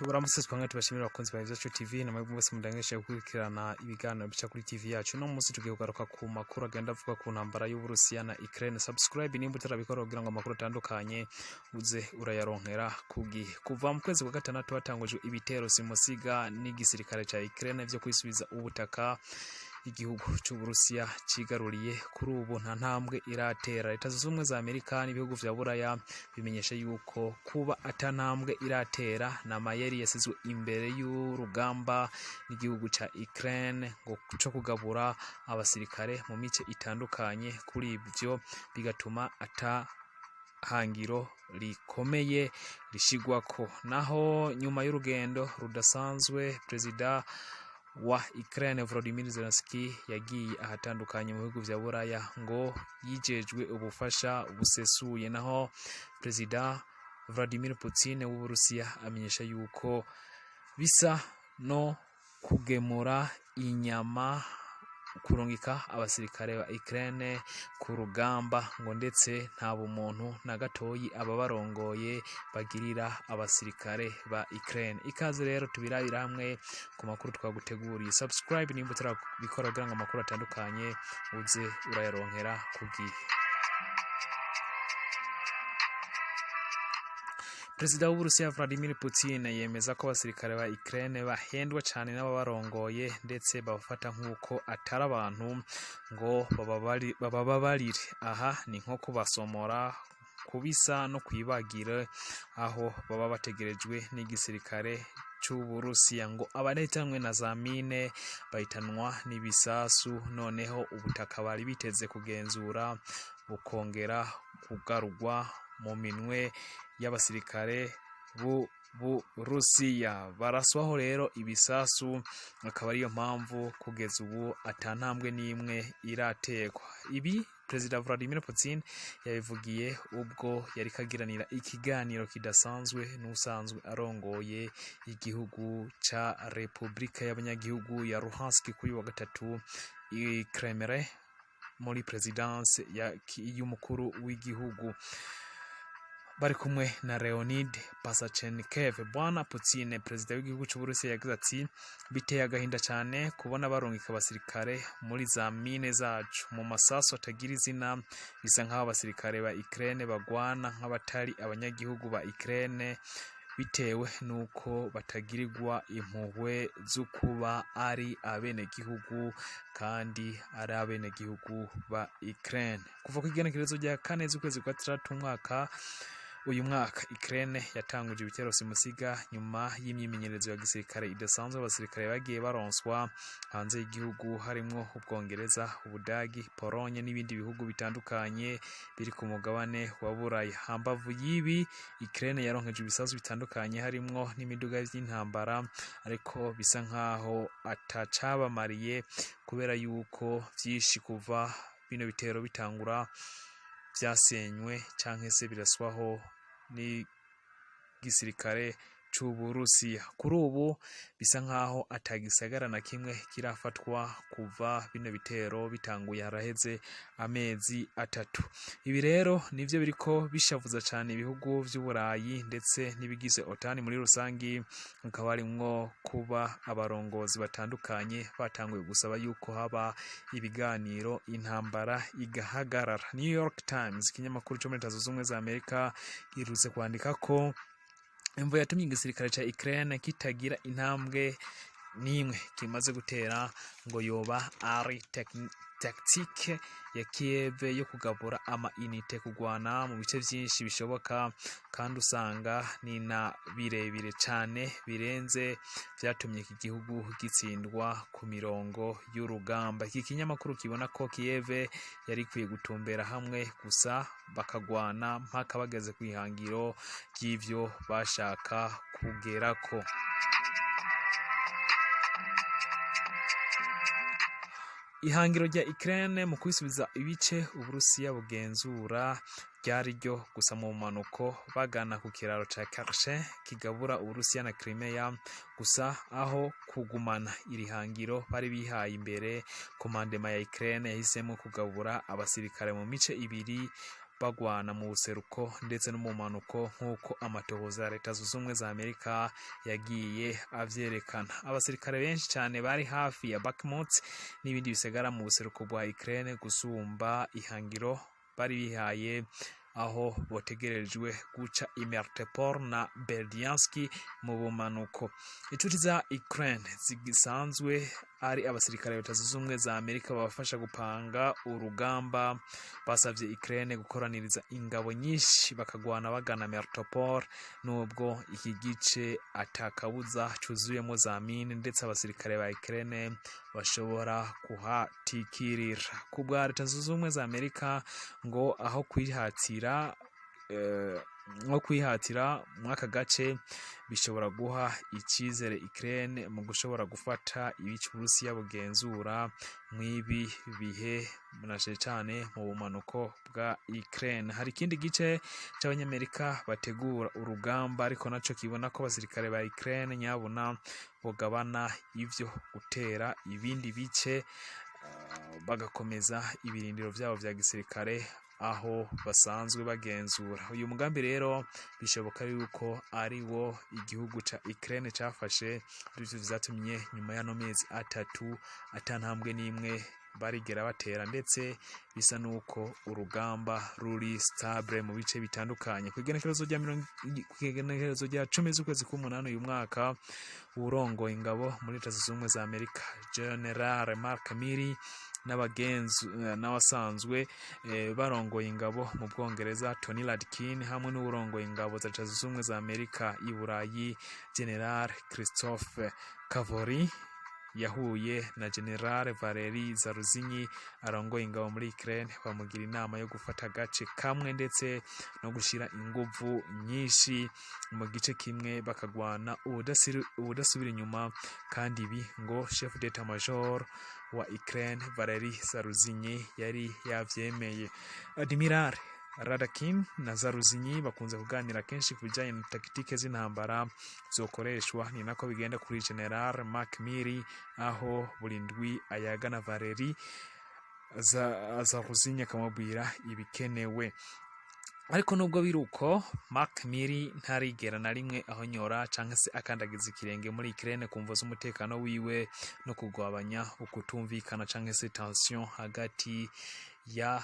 Tubaramutse twanga tubashimira abakunzi ba Ivyacu TV na mwebwe mwese mudangesha gukurikirana ibiganiro bica kuri TV yacu. No munsi tugiye kugaruka ku makuru agenda avuga ku ntambara y'Uburusiya na Ukraine. Subscribe nimba utarabikora kugira ngo amakuru atandukanye uze urayaronkera ku gihe. Kuva mu kwezi kwa gatandatu hatangujwe ibitero simusiga n'igisirikare ca Ukraine vyo kwisubiza ubutaka igihugu c'Uburusiya cigaruriye, kuri ubu nta ntambwe iratera. Leta Zunze Ubumwe za Amerika n'ibihugu vya Buraya bimenyesha yuko kuba ata ntambwe iratera na mayeri yasizwe imbere y'urugamba n'igihugu ca Ukraine ngo co kugabura abasirikare mu mice itandukanye. Kuri ivyo bigatuma ata hangiro rikomeye rishigwako. Naho nyuma y'urugendo rudasanzwe, Perezida wa Ukraine Volodymyr Zelensky yagiye ahatandukanye mu bihugu vya Buraya ngo yijejwe ubufasha busesuye. Naho Perezida Vladimir Putin w'Uburusiya amenyesha yuko bisa no kugemura inyama kurungika abasirikare ba Ukraine ku rugamba, ngo ndetse nta bumuntu na gatoyi ababarongoye bagirira abasirikare ba Ukraine. Ikaze rero tubirabira hamwe ku makuru twaguteguriye. Subscribe nimba utarabikora kugira ngo amakuru atandukanye uze urayaronkera ku gihe. Perezida w'Uburusiya Vladimir Putin yemeza ko abasirikare ba Ukraine bahendwa cyane n'ababarongoye, ndetse babafata nk'uko atari abantu ngo bababarire. Aha ni nko kubasomora kubisa no kwibagire aho baba bategerejwe n'igisirikare c'Uburusiya, ngo abahitanwe na za mine, bahitanwa n'ibisasu, noneho ubutaka bari biteze kugenzura bukongera kugarurwa mu minwe y'abasirikare b'Uburusiya. Baraswaho rero ibisasu, akaba ariyo mpamvu kugeza ubu ata ntambwe n'imwe irategwa. Ibi Perezida Vladimir Putin yabivugiye ubwo yariko agiranira ikiganiro kidasanzwe n'usanzwe arongoye igihugu ca Republika y'abanyagihugu ya Luhansk kuri wa gatatu i Kremlin muri presidence y'umukuru w'igihugu, bari kumwe na Leonid Pasachenkov. Bwana Putin, perezida w'igihugu c'Uburusiya, yagize ati: "Biteye agahinda cyane kubona barungika abasirikare muri za mine zacu mu masasu atagira izina. Bisa nk'aho abasirikare ba Ukraine bagwana nk'abatari abanyagihugu ba Ukraine, bitewe n'uko batagirirwa impuhwe zo kuba ari abenegihugu kandi ari abenegihugu ba Ukraine." Kuva ku igenekerezo rya 4 z'ukwezi kwa gatandatu umwaka uyu mwaka, Ukraine yatanguje ibitero simusiga nyuma y'imyimenyerezo ya gisirikare idasanzwe abasirikare bagiye baronswa hanze y'igihugu, harimwo Ubwongereza, Ubudagi, Polonye n'ibindi bihugu bitandukanye biri ku mugabane wa Buraya. Hambavu y'ibi, Ukraine yaronkeje ibisasu bitandukanye harimwo n'imiduga y'intambara, ariko bisa nkaho atacabamariye kubera yuko vyinshi kuva bino bitero bitangura vyasenywe canke se biraswaho n'igisirikare c'Uburusiya. Kuri ubu bisa nkaho atagisagara na kimwe kirafatwa kuva bino bitero bitanguye, haraheze amezi 3. Ibi rero nivyo biriko bishavuza cane ibihugu vy'Uburayi ndetse n'ibigize OTAN muri rusangi, hakaba harimwo kuba abarongozi batandukanye batanguye gusaba yuko haba ibiganiro, intambara igahagarara. New York Times, ikinyamakuru co muri Leta Zunze Ubumwe za Amerika, giherutse kwandika ko imvo yatumye igisirikare ca Ukraine kitagira intambwe n'imwe kimaze gutera ngo yoba ari tactique ya Kiev yo kugabura ama unité kugwana mu bice vyinshi bishoboka, kandi usanga ni na birebire cane birenze, vyatumye iki gihugu gitsindwa ku mirongo y'urugamba. Iki kinyamakuru kibona ko Kiev yari ikwiye gutumbera hamwe gusa, bakagwana mpaka bageze kw'ihangiro ry'ivyo bashaka kugerako. Ihangiro rya Ukraine mu kwisubiza ibice Uburusiya bugenzura ryari ryo gusa mu bumanuko bagana ku kiraro ca Kerch kigabura Uburusiya na Crimea. Gusa aho kugumana iri hangiro bari bihaye imbere, komandema ya Ukraine yahisemo kugabura abasirikare mu mice ibiri. bagwana mu buseruko ndetse no mu mpanuko, nk'uko amatohoza ya Leta Zunze Ubumwe za Amerika yagiye avyerekana. Abasirikare benshi cyane bari hafi ya Bakhmut n'ibindi bisagara mu buseruko bwa Ukraine gusumba ihangiro bari bihaye, aho botegerejwe guca i Melitopol na Berdyansk mu bumanuko. Inshuti za Ukraine zisanzwe ari abasirikare Leta Zunze Ubumwe za Amerika babafasha gupanga urugamba basavye Ukraine gukoraniriza ingabo nyinshi bakagwana bagana Melitopol, nubwo iki gice atakabuza cuzuyemo za mine ndetse abasirikare ba Ukraine bashobora kuhatikirira. Ku bwa Leta Zunze Ubumwe za Amerika, ngo aho kwihatira nko kwihatira mw'aka gace bishobora guha icyizere Ukraine mu gushobora gufata ibice Uburusiya bugenzura mw'ibi bihe, na cane cane mu bumanuko bwa Ukraine. Hari ikindi gice c'Abanyamerika bategura urugamba, ariko naco kibona ko abasirikare ba Ukraine nyabuna bogabana ivyo gutera ibindi bice, bagakomeza ibirindiro vyabo vya gisirikare aho basanzwe bagenzura. Uyu mugambi rero bishoboka yuko ari wo igihugu ca Ukraine cafashe, arivyo vyatumye nyuma y'ano mezi 3 ata ntambwe n'imwe barigera batera, ndetse bisa nuko urugamba ruri stable mu bice bitandukanye. Kw'igenekerezo rya 10 z'ukwezi k'umunani uyu mwaka, uwurongoye ingabo muri Leta Zunze Ubumwe za Amerika, General Mark Milley, n'abagenzu n'abasanzwe barongoye ingabo mu Bwongereza, Tony Radakin, hamwe n'uwurongoye ingabo za Leta Zunze Ubumwe za Amerika i Burayi, General Christophe Cavoli, yahuye na General Valery Zaluzhny arongoye ingabo muri Ukraine, bamugira inama yo gufata agace kamwe ndetse no gushira inguvu nyinshi mu gice kimwe, bakagwana ubudasubira inyuma. Kandi ibi ngo chef d'état major wa Ukraine Valery Zaluzhny yari yavyemeye. Admiral Radakin na Zaluzhny bakunze kuganira kenshi ku bijanye na tactique z'intambara zokoreshwa. Ni nako bigenda kuri General Mark Milley, aho buri ndwi ayaga na Valery Zaluzhny akamubwira ibikenewe. Ariko nubwo biri uko, Mark Milley ntarigera na rimwe ahonyora canke se akandagiza ikirenge muri Ukraine ku mvo z'umutekano wiwe no kugabanya ukutumvikana canke se tension hagati ya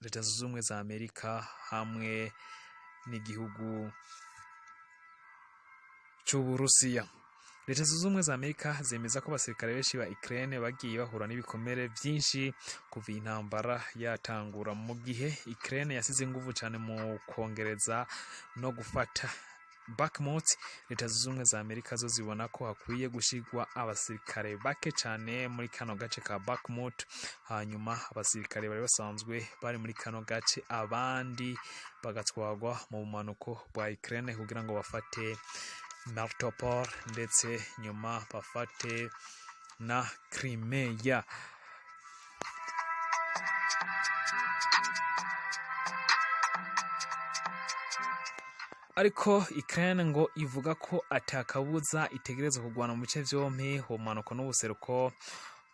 Leta Zunze Ubumwe za Amerika hamwe n'igihugu c'Uburusiya. Leta Zunze Ubumwe za Amerika zemeza ko abasirikare benshi ba Ukraine bagiye bahura n'ibikomere vyinshi kuva iyi ntambara yatangura, mu gihe Ukraine yasize inguvu cane mu kongereza no gufata Bakhmut. Leta Zunze Ubumwe za Amerika zo zibona ko hakwiye gushirwa abasirikare bake cane muri kano gace ka Bakhmut, hanyuma abasirikare bari basanzwe bari muri kano gace abandi bagatwarwa mu bumanuko bwa Ukraine kugira ngo bafate Melitopol ndetse nyuma bafate na Crimea. Ariko Ukraine ngo ivuga ko atakabuza itegerezwa kugwana mu bice vyompi, ubumanuko n'ubuseruko.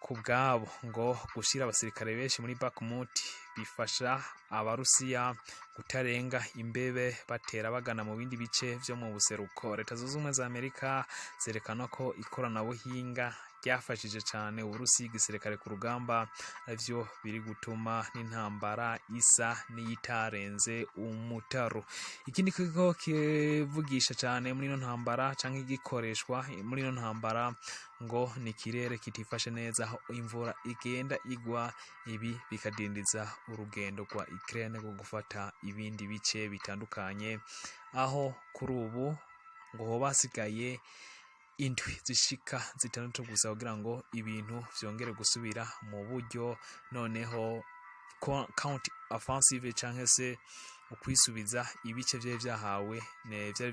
Ku bwabo, ngo gushira abasirikare benshi muri Bakhmut bifasha Abarusiya kutarenga imbebe batera bagana mu bindi bice vyo mu buseruko. Leta Zunze Ubumwe za Amerika zerekana ko ikoranabuhinga ryafashije cane Uburusiya igisirikare ku rugamba, arivyo biri gutuma n'intambara isa n'iyitarenze umutaru. Ikindi kigo kivugisha cane muri ino ntambara canke gikoreshwa muri ino ntambara ngo ni ikirere kitifashe neza, aho imvura igenda igwa, ibi bikadindiza urugendo rwa Ukraine rwo gufata ibindi bice bitandukanye, aho kuri ubu ngo hoba hasigaye indwi zishika 6 gusa kugira ngo ibintu vyongere gusubira mu buryo, noneho counter offensive canke se ukwisubiza ibice vyari vyahawe vyari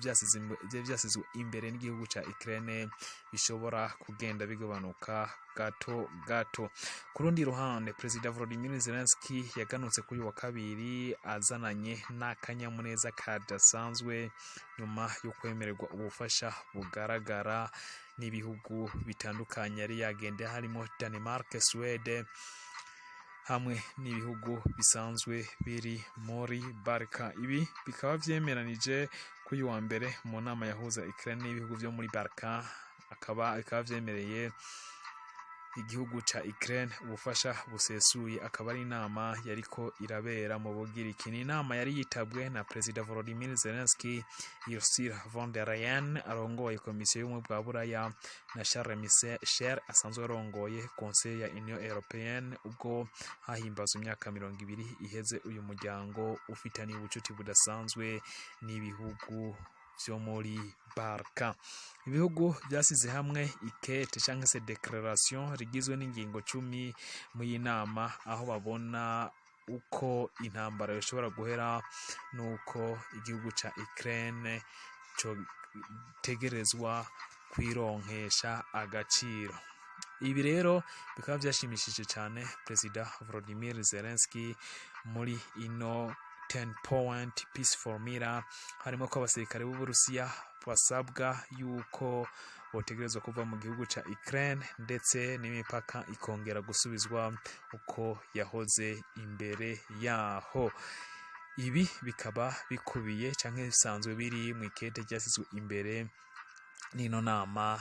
vyasizwe imbere n'igihugu ca Ukraine bishobora kugenda bigabanuka gato gato. Ku rundi ruhande, Perezida Volodymyr Zelensky yaganutse kuri uyu wa kabiri azananye n'akanyamuneza kadasanzwe nyuma yo kwemererwa ubufasha bugaragara n'ibihugu bitandukanye yari yagendeye, harimo Denmark, Swede hamwe. hamwe n'ibihugu bisanzwe biri muri Balkan. Ibi bikaba vyemeranije kuri uyu wa mbere mu nama yahuza Ukraine n'ibihugu vyo muri Balkan, akaba bikaba vyemereye igihugu ca Ukraine ubufasha busesuye. Akaba ari inama yariko irabera mu Bugiriki. Ni inama yari yitabwe na Perezida Volodymyr Zelensky, Ursula von der Leyen arongoye Komisiyo y'Ubumwe bwa Buraya na Charles Michel asanzwe arongoye Conseil ya Union Européenne, ubwo hahimbazwa imyaka 20 iheze uyu muryango ufitaniye ubucuti budasanzwe n'ibihugu vyo muri Balkan. Ibihugu vyasize hamwe ikete canke se déclaration rigizwe n'ingingo 10 mu nama, aho babona uko intambara yoshobora guhera nuko igihugu ca Ukraine cotegerezwa kwironkesha agaciro. Ibi rero bikaba vyashimishije cane Perezida Volodymyr Zelensky. Muri ino 10 point peace formula harimo ko abasirikare b'Uburusiya basabwa yuko botegerezwa kuva mu gihugu ca Ukraine, ndetse n'imipaka ikongera gusubizwa uko yahoze imbere yaho. Ibi bikaba bikubiye canke bisanzwe biri mu ikete ryasizwe imbere n'ino nama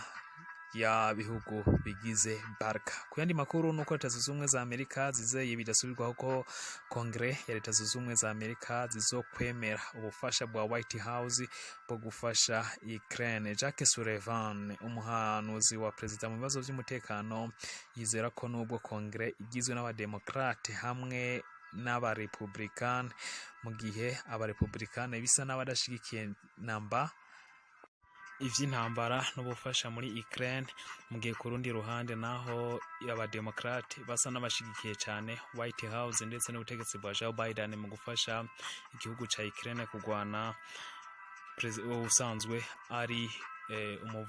ya bihugu bigize Balkan. Ku yandi makuru, nuko Leta Zunze Ubumwe za Amerika zizeye bidasubirwaho ko Kongere ya Leta Zunze Ubumwe za Amerika zizokwemera ubufasha bwa White House bwo gufasha Ukraine. Jake Sullivan, umuhanuzi wa perezida mu bibazo by'umutekano, yizera ko nubwo Kongere igizwe n'abademokrate hamwe n'abarepublikane, mu gihe abarepublikane bisa n'abadashigikiye namba ivy'intambara n'ubufasha muri Ukraine, mu gihe ku rundi ruhande naho abademokrate basa n'abashigikiye cyane White House ndetse n'ubutegetsi bwa Joe Biden mu gufasha igihugu ca Ukraine kugwana. Usanzwe ari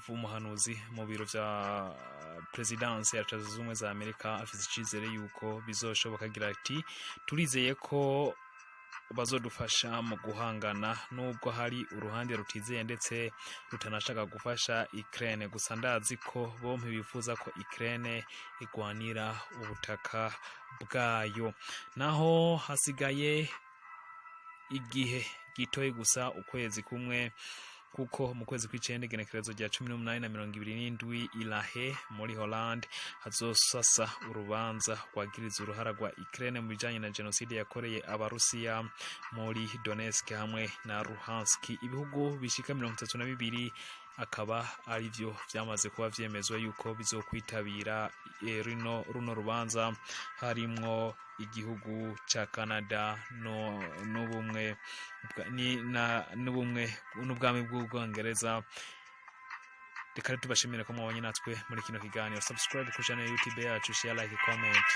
umuhanuzi mu biro vya presidence ya Leta Zunze Ubumwe za Amerika afise icizere yuko bizoshoboka. Agira ati: "Turizeye ko bazodufasha mu guhangana nubwo hari uruhande rutizeye ndetse rutanashaka gufasha Ukraine. Gusa ndazi ko bompi bifuza ko Ukraine igwanira ubutaka bwayo." Naho hasigaye igihe gitoyi gusa, ukwezi kumwe, kuko mu kwezi kw'icenda, igenekerezo rya 18 na 27, i La Haye muri Holland hazosasa urubanza rwagiriza uruhara rwa Ukraine mu bijanye na jenoside yakoreye Abarusiya muri Donetsk hamwe na Luhansk. Ibihugu bishika 32 akaba arivyo vyamaze kuba vyemezwa yuko bizokwitabira runo rubanza, harimwo igihugu ca Canada no n'ubumwe n'ubumwe n'ubwami bw'Ubwongereza. Reka rero tubashimire ko mwabanye natwe muri kino kiganiro. Subscribe ku channel ya YouTube yacu, share, like, comment.